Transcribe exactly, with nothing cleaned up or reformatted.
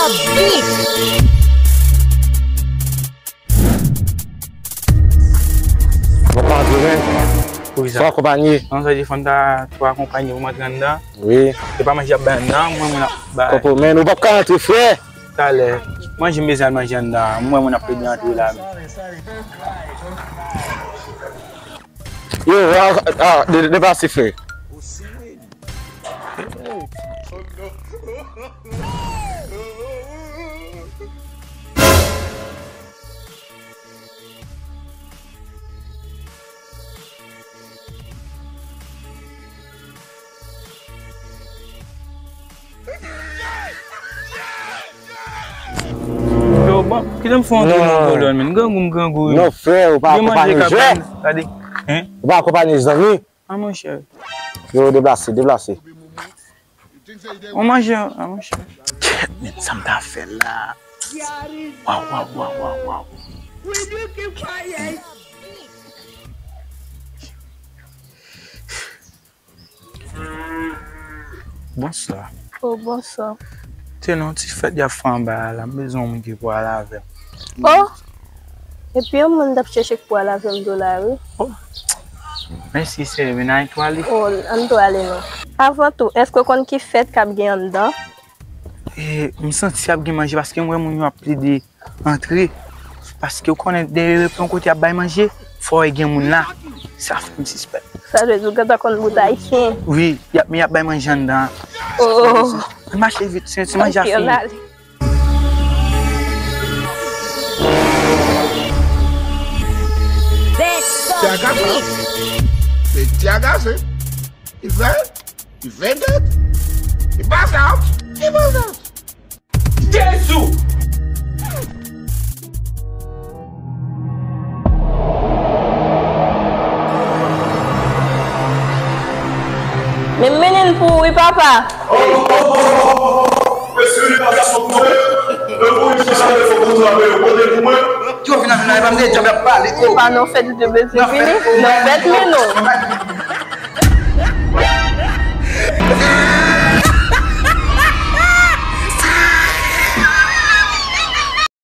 Bon, pa antre, men. Poukisa? Sa w akonpanye? Non, sa di fòn ta twò akonpanye pou m antre anndan. Wi. Se pa manje y ap bay anndan, mwen, mwen ap bay. Konprann, men ou p ap ka antre, frè. Talè, manje m bezwen al manje anndan. Mwen, mwen ap plede antre la, men. Yo, a, a, de, deplase, frè. Yo, bon, kite m fè yon tou nan kolòn, men. Grangou m grangou, wi. Non, frè, ou pa akonpanye jwè. Gade. Hein? Ou pa akonpanye zanmi. Ah, monchè. Yo, deplase, deplase. Ou manje, ah, monchè. Kèt, men, sa m ta fè la. Waw, waw, waw, waw, waw. Bonswa. Oh, bonswa. Tene yon ti fèt y ap fè anba a la. M bezwen yon moun ki pou al avè m. Oh! Epi yon moun t ap chèche k pou al avè m tou la, wi. Oh! Mèsi, sè, men n a etwale. Oh, ann tou ale non. Avan tou, èske w konn ki fèt k ap gen anndan? E, m santi ap gen manje paske m wè moun yo ap plede antre. Paske w konnen, depi yon kote ap bay manje, fò e gen moun la. Sa fè m sispèk. Sa vle di w gentan konn bout ayisyen? Wi, y ap, men y ap bay manje anndan. Oh. Ann mache vit, se, se manje a fini. Ok, ann ale. Ti agase. Se ti agase. Li fè, li fè tèt. Li pase out. Li pase out. Jezi! Men mennen l pou ou, wi, papa. Yo vin avè nan, e pa m te djab ap pale. Se pa nan fèt ou te bezwen vini, nan fèt men non.